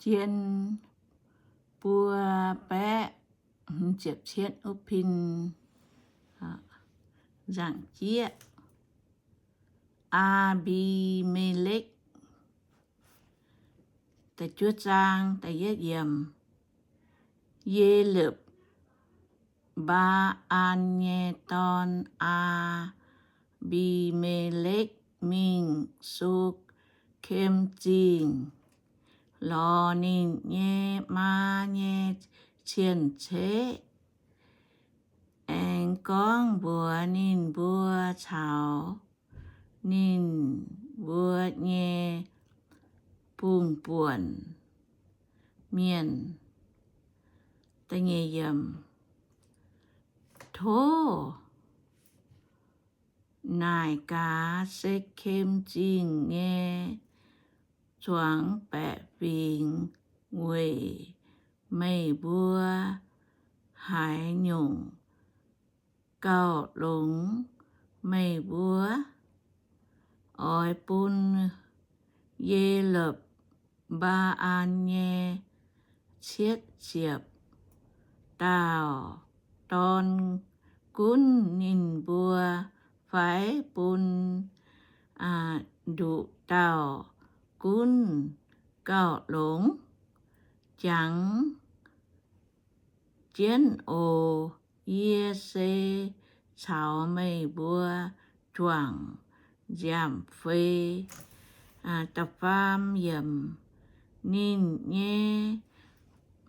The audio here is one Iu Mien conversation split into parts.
jien buo baeqv ziepc cietv uv pin nzangc jieqv. Aa^mbi^me^lekv. Da'juov zaang, da'yietv yiemc. Ye^lopv^mbaa^an nyei dorn, Aa^mbi^me^lekv, mingh Sukem Zingh, lorz ninh nyei maa nyei cien-ceqv, aengx gorngv mbuox ninh mbuo caux ninh mbuo nyei bungh buonc mienh. Tov naaic gaax Sekem Zingh nyei zuangx baeqc fingx weic meih mbuo haaix nyungc gauh longx. Meih mbuo oix bun Ye^lopv^mbaa^an nyei cietv ziepc dauh dorn gunv ninh mbuo fai bun nduqc dauh gunv gauh longx? Jangx jienv oc. Yie se caux meih mbuo juangc nziaamv-fei. Da'faam yiemc. Ninh nyei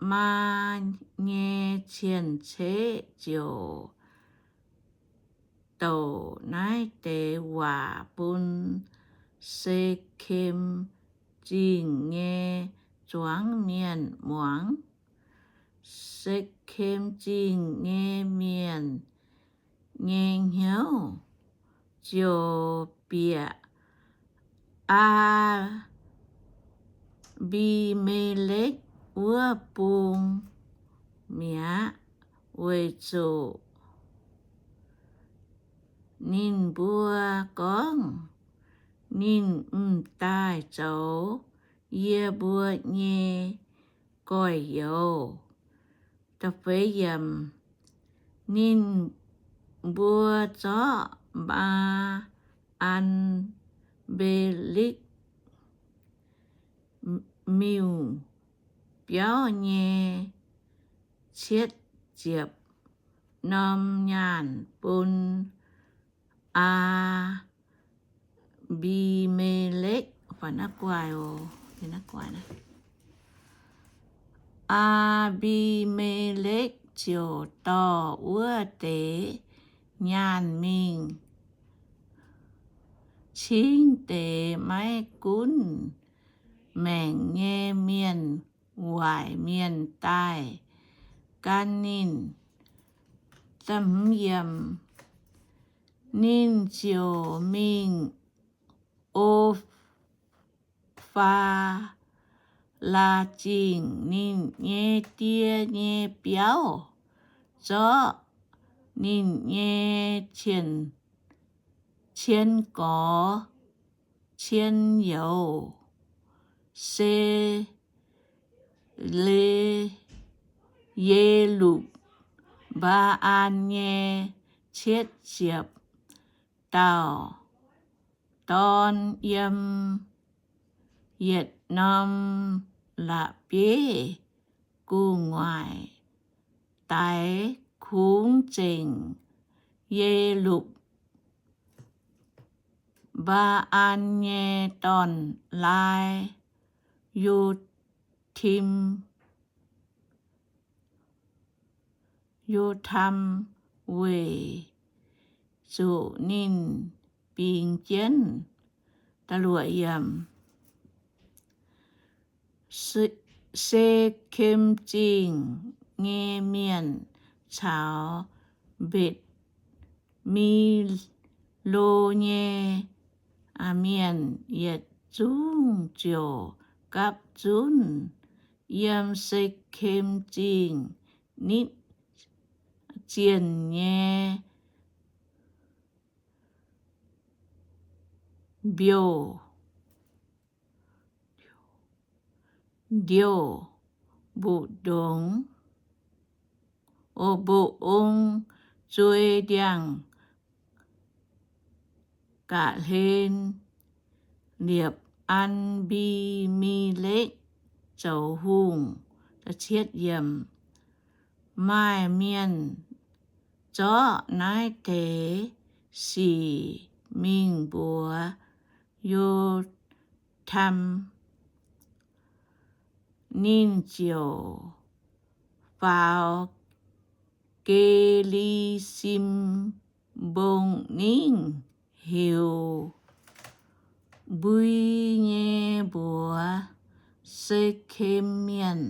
maa nyei cien-ceqv ziouc douc naaiv deix waac bun Sekem Zingh nyei zuangx mienh muangx. Sekem Zingh nyei mienh nyei hnyouv ziouc bieqc Aa^mbi^me^lekv wuov bung mi'aqv, weic zuqc ninh mbuo gorngv, Ninh m'daaih zoux yie mbuo nyei gorx-youz. Ninh mbuo zorqv Maa^an^mbe^likv miuc-biauv nyei cietv ziepc norm nyaanh bun Aa^mbi^me^lekv. Aa^mbi^me^lekv ziouc dorh wuov deix nyaanh mingh cingv deix maiv gunv maengc nyei mienh waaic mienh daaih gan ninh. Ninh ziouc mingh O^faa^laa Zingh, ninh nyei die nyei biauv, zorqv ninh nyei cien, cien gorx, cien youz, se, le, Ye^lupv^mbaa^an nyei cietv ziepc dauh dorn yiem yietc norm la'bieiv gu'nguaaic daix kungx zengc Ye^lupv^mbaa^an nyei dorn-laai, Yo^tim, Yo^tam, weic zuqc ninh bingx jienv. Se^kem Zingh nyei mienh caux Mbetc mi lo nyei mienh yietc zungv ziouc gapv zunv yiem Se^kem Zingh nitv zienh nyei mbiouh. ndiouh mbu'ndongx, o, mbu'ong zuei ndiangx-ga'hlen liepc An^mbi^mi^lekv zoux hungh. Maaih mienh zorqv naaiv deix sic mingh mbuox Yo^tam. Ninh ziouc faaux Ge^li^sim Mbong Ningv, heuc mbui nyei mbuox Se^kem Mienh,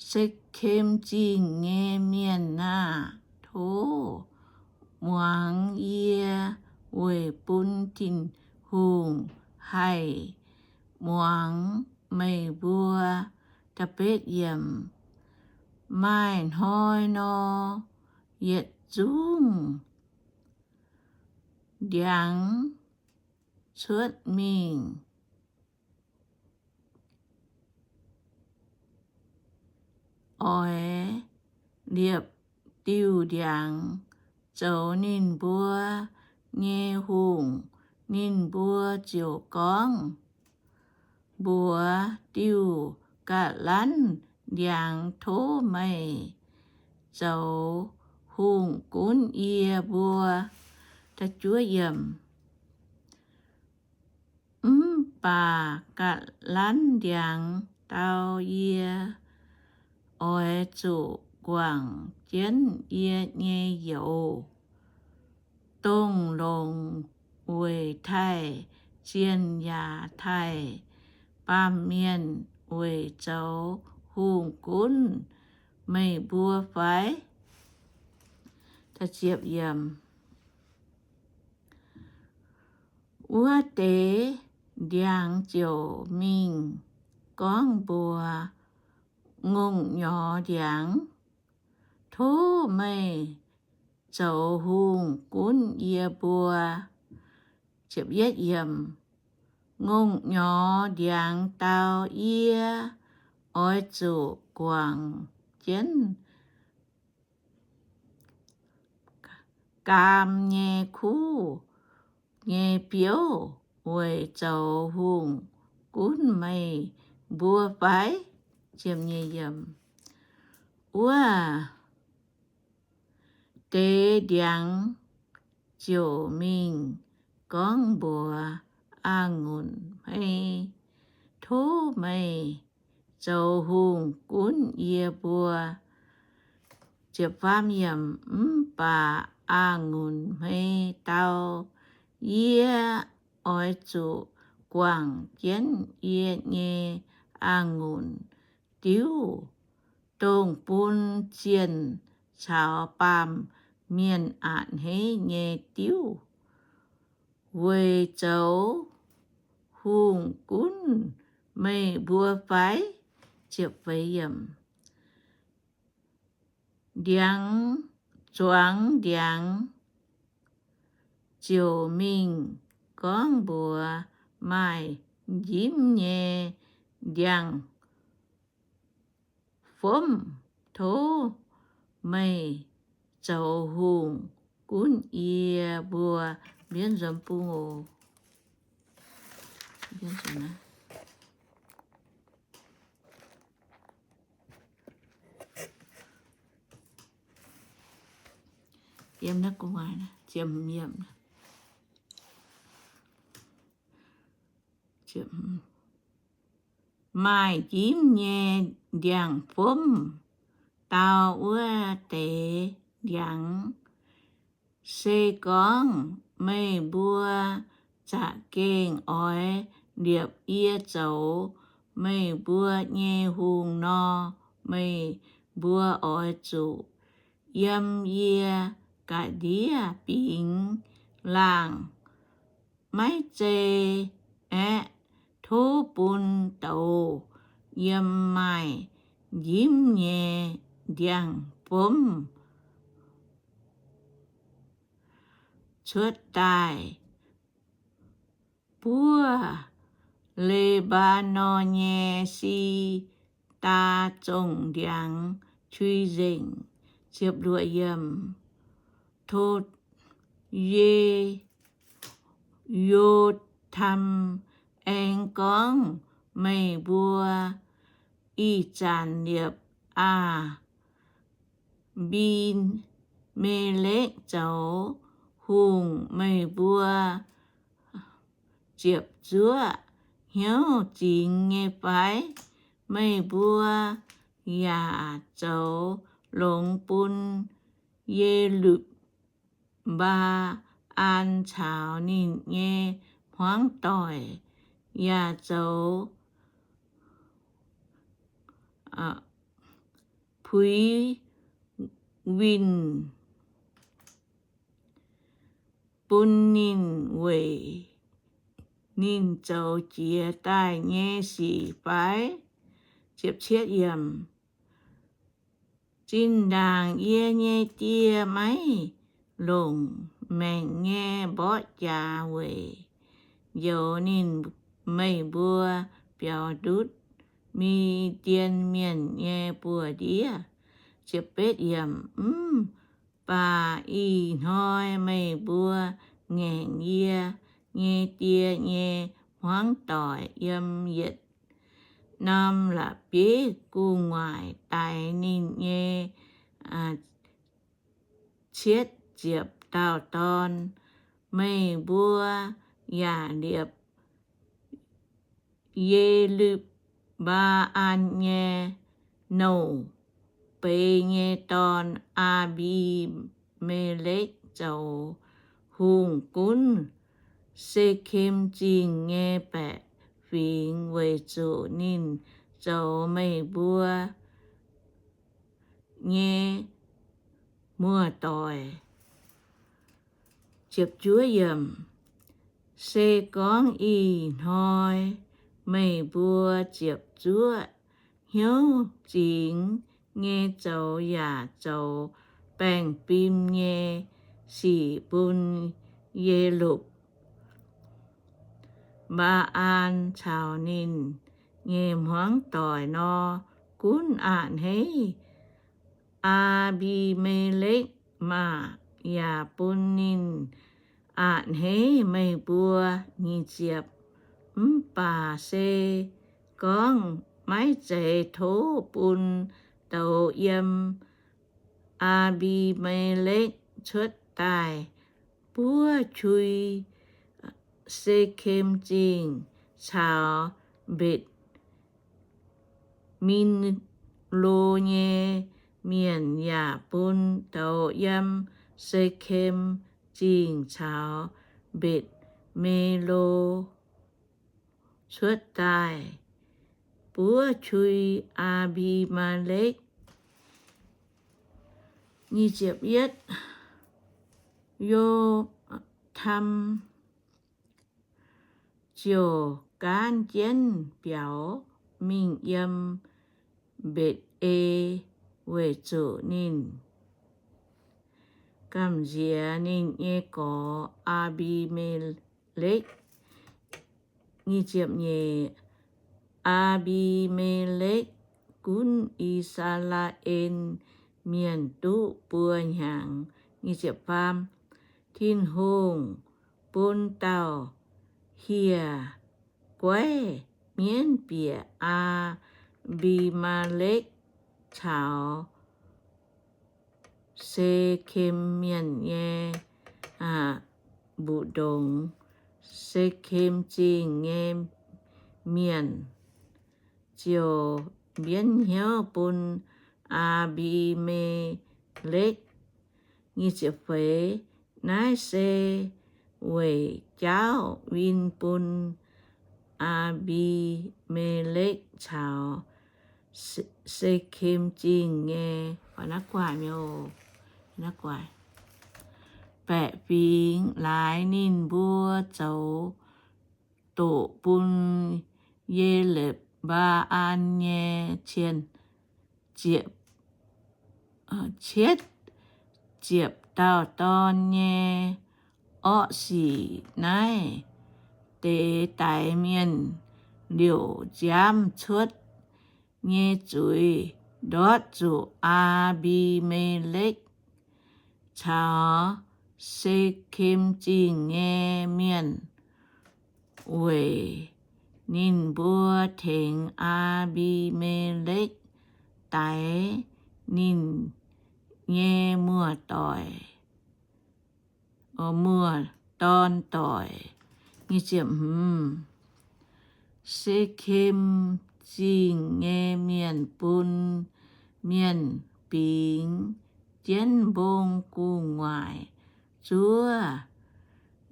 Se^kem Zingh nyei mienh aah! Tov muangx yie weic bun Tin-Hungh haih muangx meih mbuo. Maaih hnoi nor, yietc zungv ndiangx cuotv mingh oix liepc diuh ndiangx zoux ninh mbuo nyei hungh. Ninh mbuo ziouc gorngv mbuox diuh ga'lanv ndiangx, Tov meih zoux hungh gunv yie mbuo. Mv baac ga'lanv ndiangx dau, Yie oix zuqc guangc jienv yie nyei youz, dongh longc weic taaih zienh yaac taaih baamh mienh weic zoux hungh gunv meih mbuo fai? Wuov deix ndiangx ziouc mingh gorngv mbuox ngongh nyorx ndiangx, Tov meih zoux hungh gunv yie mbuo. Ngongh nyorx ndiangx dau, Yie oix zuqc guangc jienv gaam nyei kuv nyei biouv weic zoux hungh gunv meih mbuo fai? Wuov deix ndiangx ziouc mingh gorngv mbuox a'ngunc hmei, Tov meih zoux hungh gunv yie mbuo. Mv baac a'ngunc hmei dau, Yie oix zuqc guangc jienv yie nyei a'ngunc diuv, dongh bun zienh caux baamh mienh a'hneiv nyei diuv, weic zoux hungh gunv meih mbuo fai? Ndiangx, zuangx ndiangx ziouc mingh gorngv mbuox maaih njimv nyei ndiangx-fomv, Tov meih zoux hungh gunv yie mbuo. Mbienv nzuonx bung oc. Maaih njimv nyei ndiangx-fomv dau wuov deix ndiangx, Se gorngv meih mbuo za'gengh oix liepc yie zoux meih mbuo nyei hungh nor, meih mbuo oix zuqc yiem yie ga'ndiev bingx laangh, maiv zei aeqv, tov bun douz yiem maaih njimv nyei ndiangx-fomv cuotv daaih buov Le^mbaa^norn nyei si^ndaa zongh ndiangx qui nzengc. Yo^tam aengx gorngv, Meih mbuo ih zanc liepc Aa^mbi^me^lekv zoux hungh, meih mbuo ziepc zuoqv hnyouv zingx nyei fai? Meih mbuo yaac zoux longx bun Ye^lupv^mbaa^an caux ninh nyei hmuangv doic, yaac zoux puix winh bun ninh weic ninh zoux jiez daaih nyei sic fai? Zinh ndaangc yie nyei die maiv longc maengc nyei mborqv jaax weic njoux ninh, meih mbuo biaux ndutv Mi^ndien Mienh nyei buoz-ndiev. Mv baac ih hnoi meih mbuo ngaengc yie nyei die nyei hmuangv doic yiem yietc norm la'bieiv gu'nguaaic daix ninh nyei cietv ziepc dauh dorn. Meih mbuo yaac liepc Ye^lupv^mbaa^an nyei nouh beiz nyei dorn, Aa^mbi^me^lekv, zoux hungh gunv Se^kem Zingh nyei baeqc fingx, weic zuqc ninh zoux meih mbuo nyei muoz-doic. Se gorngv ih hnoi meih mbuo ziepc zuoqv hnyouv zingx nyei zoux yaac zoux baengh fim nyei sic bun Ye^lupv^mbaa^an caux ninh nyei hmuangv doic nor, gunv a'hneiv Aa^mbi^me^lekv maah! Yaac bun ninh a'hneiv meih mbuo. Mv baac se gorngv maiv zeiz tov bun douz yiem Aa^mbi^me^lekv cuotv daaih buov qui Se^kem Zingh caux Mbetc Min^lo nyei mienh, yaac bun douz yiem Se^kem Zingh caux Mbetc Min^lo cuotv daaih buov qui Aa^mbi^me^lekv. Yo^tam ziouc gaanv jienv biaux mingh yiem Mbetc^e, weic zuqc ninh gamh nziex ninh nyei gorx, Aa^mbi^me^lekv. Aa^mbi^me^lekv gunv I^saa^laa^en Mienh duqv buo hnyangx. Tin-Hungh bun dauh hieh guaiv mienv bieqc Aa^mbi^me^lekv caux Se^kem Mienh nyei mbu'ndongx. Se^kem Zingh nyei mienh ziouc mbienv hnyouv bun Aa^mbi^me^lekv. Naaiv se weic jaauv win bun Aa^mbi^me^lekv caux Se^kem Zingh nyei baeqc fingx laaix ninh mbuo zoux doqc bun Ye^lupv^mbaa^an nyei cien ziepc, cietv ziepc dauh dorn nyei orqv sic. Naaiv deix daix mienh liouc nziaamv cuotv nyei zuiz ndortv zuqc Aa^mbi^me^lekv caux Se^kem Zingh nyei mienh, weic ninh mbuo tengx Aa^mbi^me^lekv daix ninh nyei muoz-doic, muoz-dorn doic. Se^kem Zingh nyei mienh bun mienh bingx jienv mbong gu'nguaaic zuov,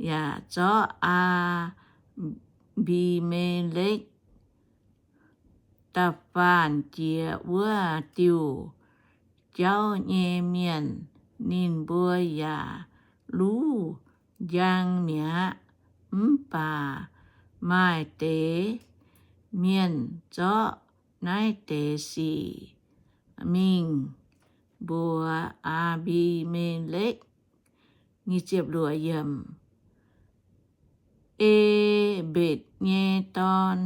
yaac zorqv Aa^mbi^me^lekv da'faanh jiex wuov diuh jauv nyei mienh. Ninh mbuo yaac luv njang mi'aqv. Mv baac maaih deix mienh zorqv naaiv deix sic mingh mbuox Aa^mbi^me^lekv. E^mbetc nyei dorn,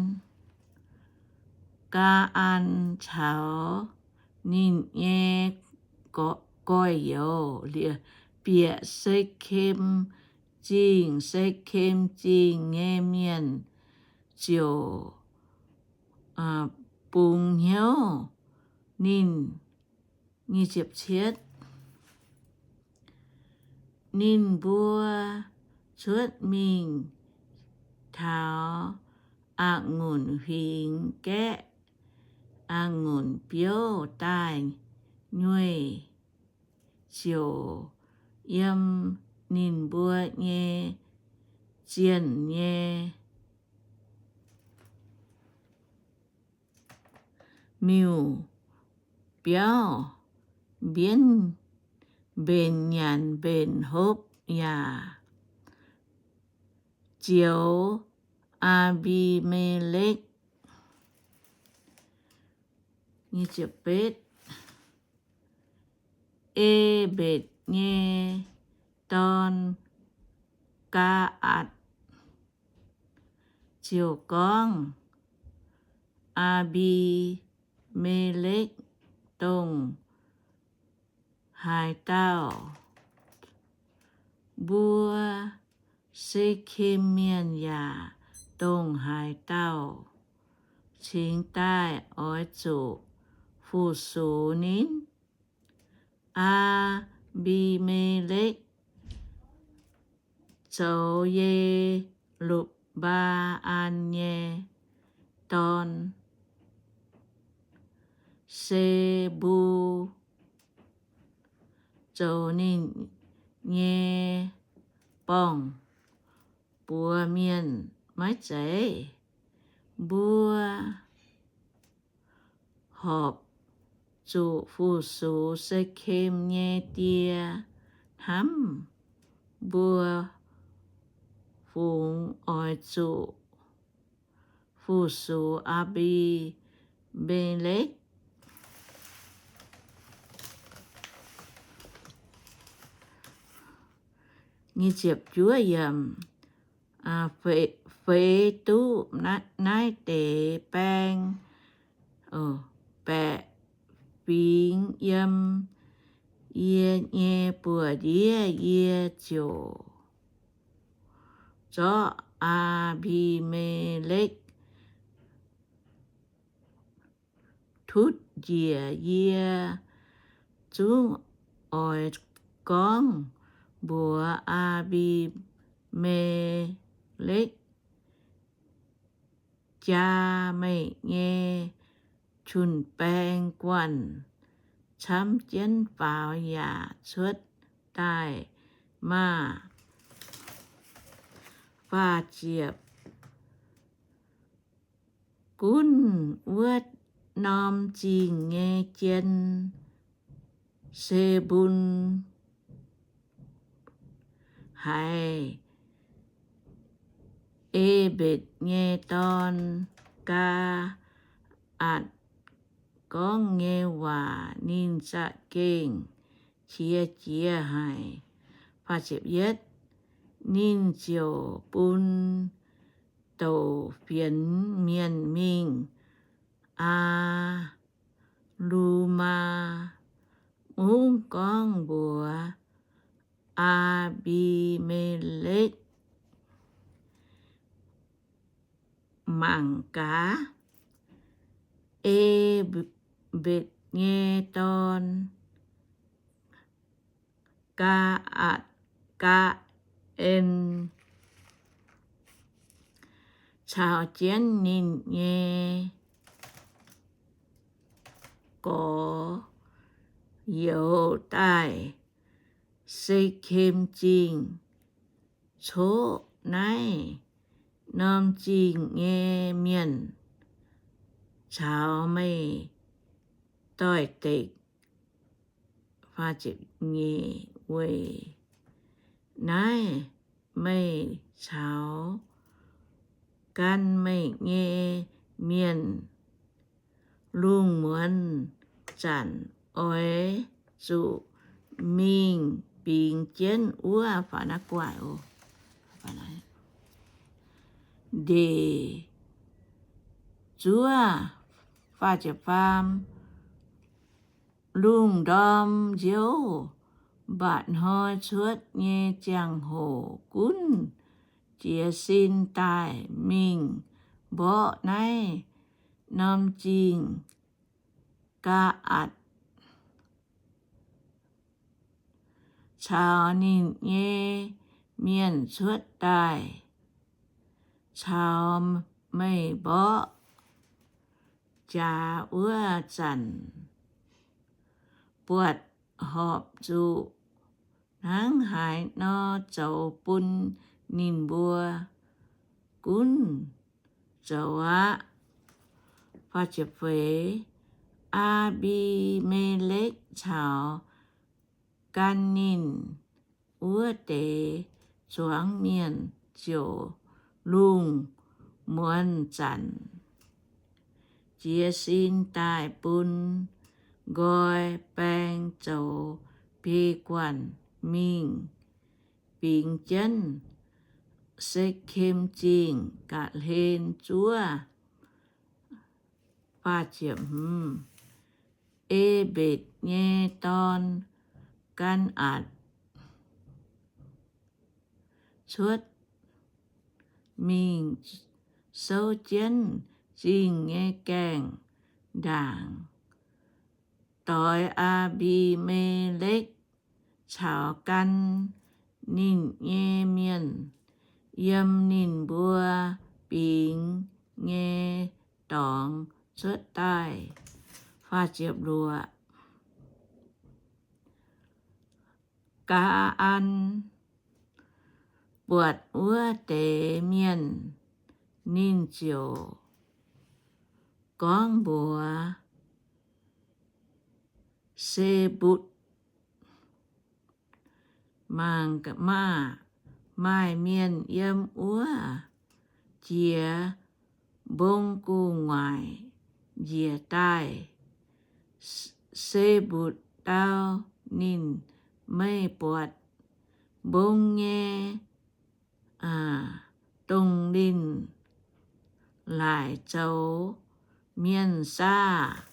Gaa^an, caux ninh nyei gorx-youz bieqc Se^kem Zingh. Se^kem Zingh nyei mienh ziouc bungx hnyouv ninh. Ninh mbuo cuotv mingh taux a'ngunc huingx gaeqv a'ngunc biouv daaih nyueih, ziouc yiem ninh mbuo nyei zienh nyei miuc-biauv mbienv mbenc nyanc mbenc hopv yaac zioux Aa^mbi^me^lekv. E^mbetc nyei dorn, Gaa^atc, ziouc gorngv, Aa^mbi^me^lekv dongh haaix dauh? Mbuo Se^kem Mienh yaac dongh haaix dauh cingx daaih oix zuqc fu-sux ninh? Aa^mbi^me^lekv zoux Ye^lupv^mbaa^an nyei dorn, Se^mbu, zoux ninh nyei borng-buoz mienh maiv zeiz? Mbuo horpc zuqc fu-sux Se^kem nyei die hnamv. Mbuo fungx oix zuqc fu-sux Aa^mbi^me^lekv? Feix duqv naaiv deix baeng, baeqc fingx yiem yie nyei buoz-ndiev, yie ziouc zorqv Aa^mbi^me^lekv tutv njiec. Yie zungv oix gorngv mbuox Aa^mbi^me^lekv, Jaa meih nyei jun-baeng guanh camv jienv faaux yaac cuotv daaih maah! Gunv wuov norm zingh nyei jien, Se^mbun, haiz E^mbetc nyei dorn, Gaa^atc, gorngv nyei waac, ninh za'gengh qiex jiez haic. Ninh ziouc bun douc fienx mienh mingh Aa^lu^maa. Mungv gorngv mbuox Aa^mbi^me^lekv mangc gaax, E^mbetc nyei dorn, Kaa^atc, Kaa^en, caux jienv ninh nyei gorx-youz daaih Se^kem Zingh coqv naaiv norm zingh nyei mienh caux meih doix-dekc. Weic naaiv meih caux gan meih nyei mienh lungh muonz zanc oix zuqc mingh bingx jienv wuov ndeic zuov. Lungh ndorm nziouv, mba'hnoi cuotv nyei ziangh hoc gunv jiez sin daaih mingh mborqv naaiv norm zingh. Gaa^atc caux ninh nyei mienh cuotv daaih caux meih mborqv jaax wuov zanc, buatc horpc zuqc hnangv haaix nor zoux bun ninh mbuo gunv zoux aqv. Aa^mbi^me^lekv caux gan ninh wuov deix zuangx mienh ziouc lungh muonz zanc jiez sin daaih bun nqoi baeng zoux biei guanh mingh bingx jienv Se^kem Zingh ga'hlen zuov. E^mbetc nyei dorn, Gan^atc, cuotv mingh souv jienv zingh nyei gaengh ndaangc, doix Aa^mbi^me^lekv caux gan ninh nyei mienh yiem ninh mbuo bingx nyei dorngx cuotv daaih. Gaa^an buatc wuov deix mienh, ninh ziouc gorngv mbuox Se^mbutc, Mangc maah! Maaih mienh yiem wuov jiex mbong gu'nguaaic njiec daaih. Se^mbutc dau ninh, Meih buatc mbong nyei dongh linh laaic zoux mienh saah?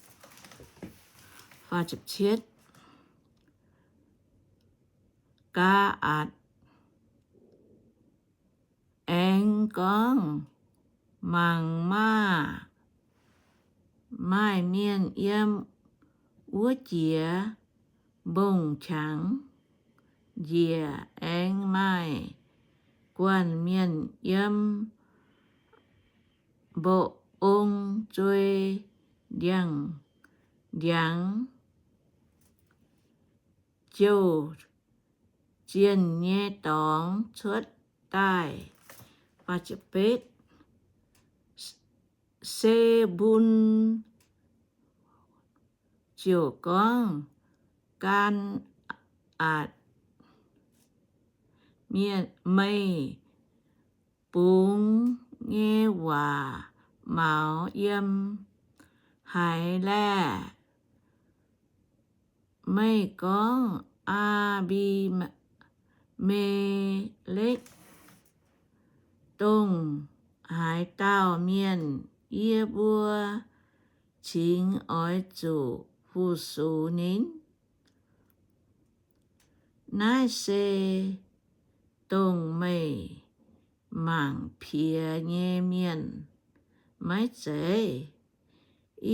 Gaa^atc aengx gorngv, Mangc maah! Maaih mienh yiem wuov jiex mbong-qangx njiec, aengx maaih guanh mienh yiem mbong-ong zuei ndiangx-ndiangx jouh zienh nyei dorngx cuotv daaih. Se^mbutc ziouc gorngv, Gan^atc, meih bungx nyei waac maux yiem haaix laeh? Meih gorngv, Aa^mbi^me^lekv, dongh haaix dauh mienh yie mbuo cingx oix zuqc fu-sux ninh? Naaiv se dongh meih mangc piex nyei mienh maiv zeiz?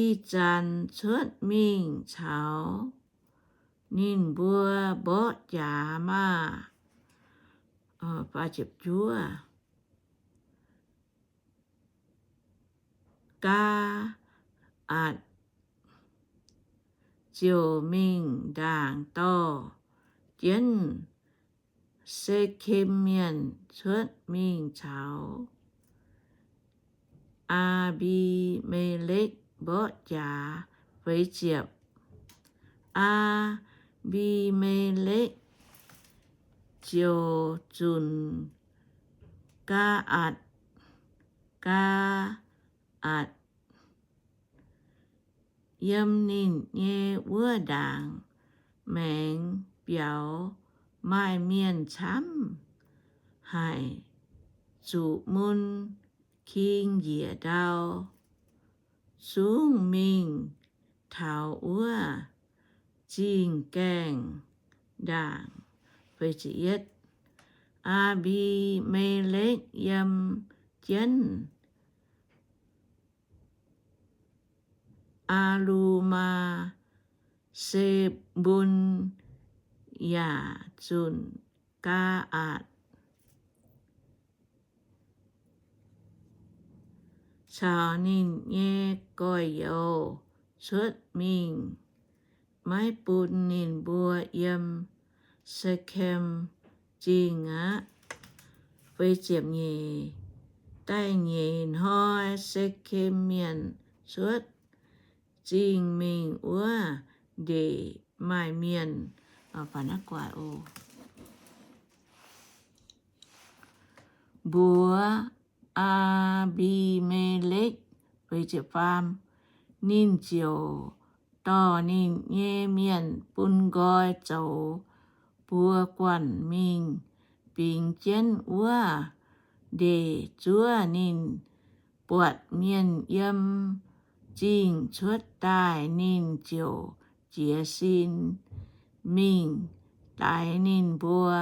Ih zanc cuotv mingh caux ninh mbuo mborqv jaax maah! Gaa^atc ziouc mingh ndaangc dorh jienv Se^kem Mienh cuotv mingh caux Aa^mbi^me^lekv mborqv jaax. Aa^mbi^me^lekv ziouc zunc Gaa^atc, Gaa^atc yiem ninh nyei wuov ndaangc maengx biaux maaih mienh camv haic, zuqc mun king njiec ndau, zungv mingh taux wuov zingh gaengh ndaangc. Aa^mbi^me^lekv yiem jienv Aa^lu^maa, Se^mbun yaac zunc Gaa^atc caux ninh nyei gorx-youz cuotv mingh, maiv bun ninh mbuo yiem Se^kem Zingh aqv. Da'nyeic hnoi Se^kem Mienh cuotv zingh mingh wuov ndeic maaih mienh mbuox Aa^mbi^me^lekv. Ninh ziouc dorh ninh nyei mienh bun nqoi zoux buo guanh mingh bingx jienv wuov ndeic zuov. Ninh buatc mienh yiem zingh cuotv daaih, ninh ziouc jiez sin mingh daix ninh mbuo.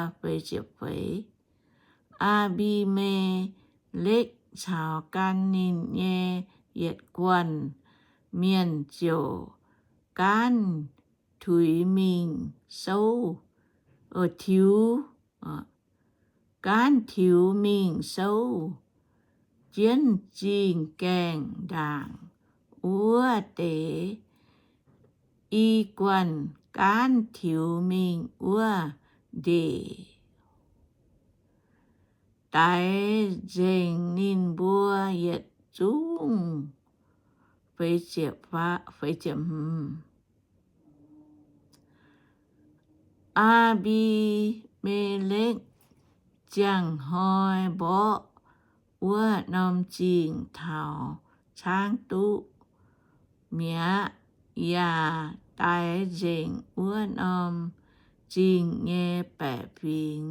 Aa^mbi^me^lekv caux gan ninh nyei yietc guanh mienh ziouc gaanv tuix mingh souv, tiux, gaanv tiux mingh souv jienv zingh gaengh ndaangc wuov deix. I guanh gaanv tiux mingh wuov ndeic, daix nzengc ninh mbuo yietc zungv. Aa^mbi^me^lekv ziangh hnoi mborqv wuov norm zingh taux caangv duqv mi'aqv, yaac daix nzengc wuov norm zingh nyei baeqc fingx.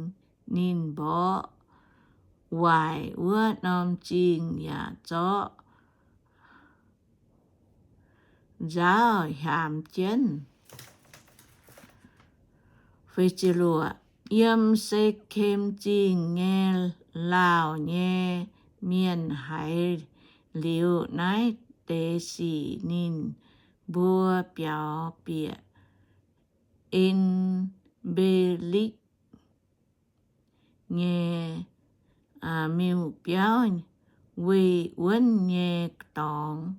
Ninh mborqv waaic wuov norm zingh yaac zorqv nzaauv hiaamx jienv. Yiem Se^kem Zingh nyei lauh nyei mienh haiz liuz naaiv deix sic, ninh mbuo biaux bieqc En^mbe^likv nyei miuc-biauv weih wuonv nyei dorngx.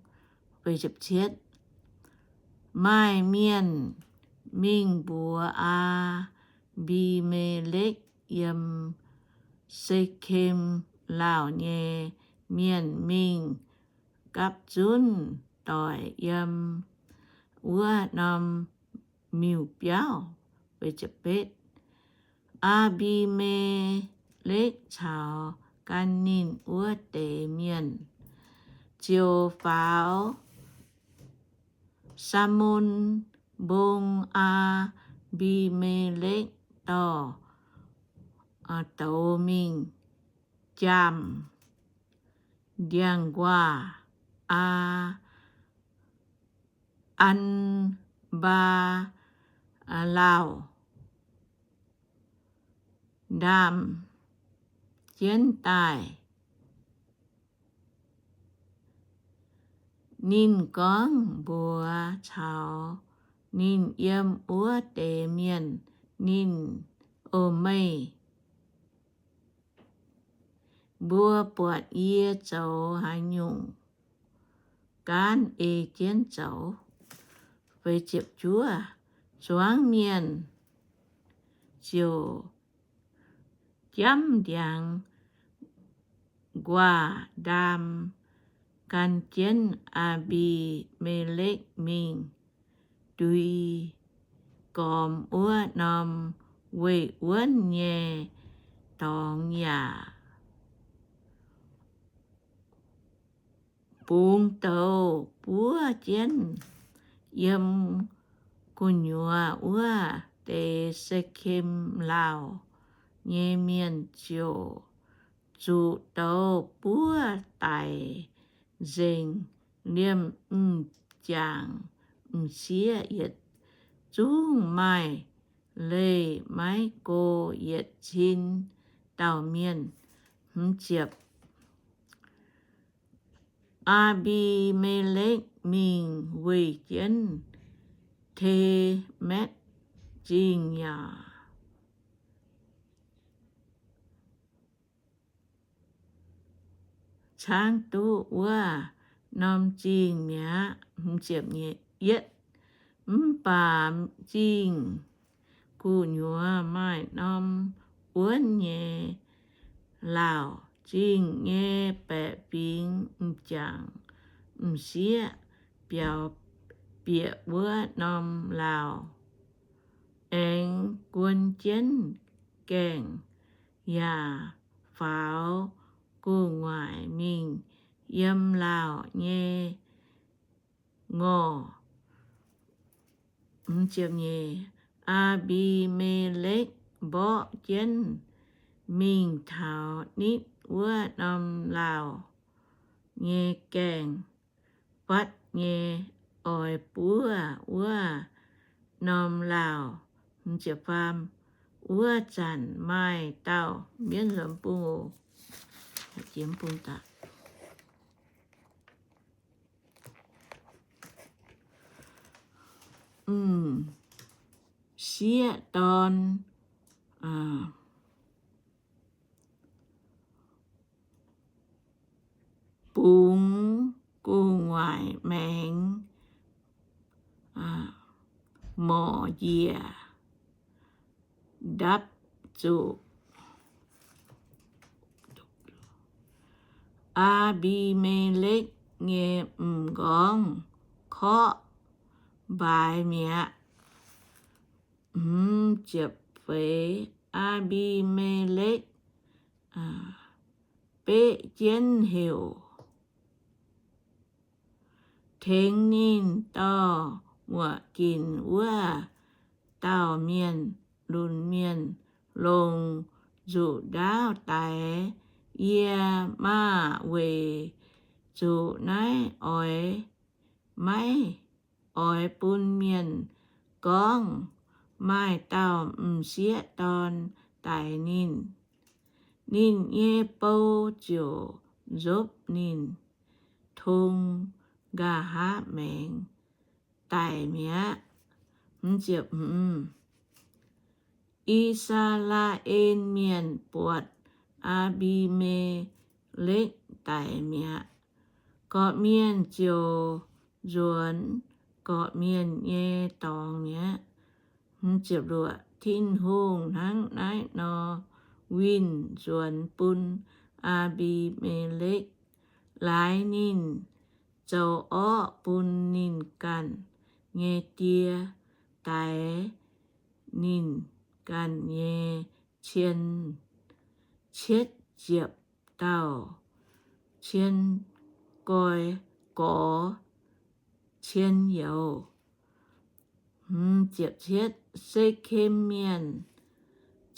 Maaih mienh mingh mbuox Aa^mbi^me^lekv, Yiem Se^kem lauh nyei mienh mingh gapv zunv doic yiem wuov norm miuc-biauv. Aa^mbi^me^lekv caux gan ninh wuov deix mienh ziouc faaux Samon Mbong. Aa^mbi^me^lekv dorh douz mingh jaamh ndiangx-nquaah, aa, An^mbaa^lauh, ndaam jienv daaih. Ninh gorngv mbuox caux ninh yiem wuov deix mienh, ninh, O meih mbuo buatc yie zoux haaix nyungc gaanv ei jienv zoux? Zuangx mienh ziouc jamv ndiangx-nquaah ndaam gan jienv Aa^mbi^me^lekv mingh ndui gormx wuov norm weih wuonv nyei dorngx yaac bungx douz buov jienv. Yiem gu'nyuoz wuov deix Se^kem lauh nyei mienh ziouc zuqc douz buov daic nzengc, liemh m'jangc m'sieqv yietc zungv maaih leih maiv go yietc cin dauh mienh. Aa^mbi^me^lekv mingh weih jienv Temetv Zingh yaac caangv duqv wuov norm zingh mi'aqv. Mv baac zingh gu'nyuoz maaih norm wuonv nyei lauh. Zingh nyei baeqc fingx m'jangc m'sieqv biaux bieqc wuov norm lauh, aengx guon jienv gaengh yaac faaux gu'nguaaic mingh yiem lauh nyei ngorc. Aa^mbi^me^lekv mborqv jienv mingh taux nitv wuov norm lauh nyei gaengh fatv nyei oix buov wuov norm lauh. Wuov zanc maaih dauh mienv, m'sieqv dorn bungx gu'nguaaic maengx morc njiec ndapv zuqc Aa^mbi^me^lekv nyei m'nqorngv korqv mbaaix mi'aqv. Aa^mbi^me^lekv beqv jienv heuc, tengx ninh dorh muoc ginc wuov dauh mienh lunx mienh longc nzuqc ndaauv daix. Yie maah! Weic zuqc naaiv oix maiv oix bun mienh gorngv maaih dauh m'sieqv dorn daix ninh. Ninh nyei bou ziouc nzopv ninh, tong nqa'haav maengx daic mi'aqv. I^saa^laa^en Mienh buatc Aa^mbi^me^lekv daic mi'aqv, gorqv-mienh ziouc nzuonx gorqv-mienh nyei dorngx mi'aqv. Tin-Hungh hnangv naaiv nor winh nzuonx bun Aa^mbi^me^lekv. Laaix ninh zoux orqv bun ninh ganh nyei die, daix ninh ganh nyei cien cietv ziepc dauh cien goi gorx cien youz. Se^kem Mienh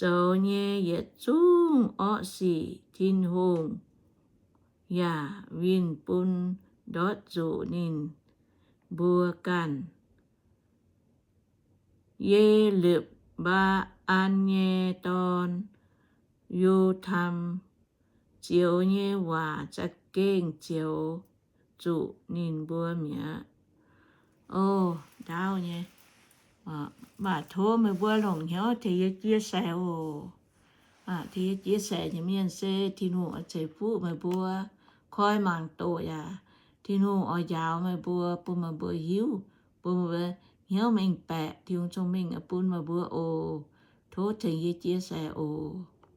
zoux nyei yietc zungv orqv sic Tin-Hungh yaac winh bun ndortv zuqc ninh mbuo ganh. Ye^lipv^mbaa^an nyei dorn, Yo^tam, Ziouv nyei waac za'gengh zioux zuqc ninh mbuo mi'aqv. O, ndaauv nyei. Mv baac tov meih mbuo longc hnyouv tengx yie chia sẻ oc. Tengx yie chia sẻ nyei mienh se Tin-Hungh oix ceix fuqv meih mbuo, koi mangc doqc yaac Tin-Hungh oix njaaux meih mbuo, bun meih mbuo hiuv, bun meih mbuo hnyouv mengh baeqc, Tin-Hungh cong-mengh oix bun meih mbuo oc. Tov tengx yie chia sẻ oc.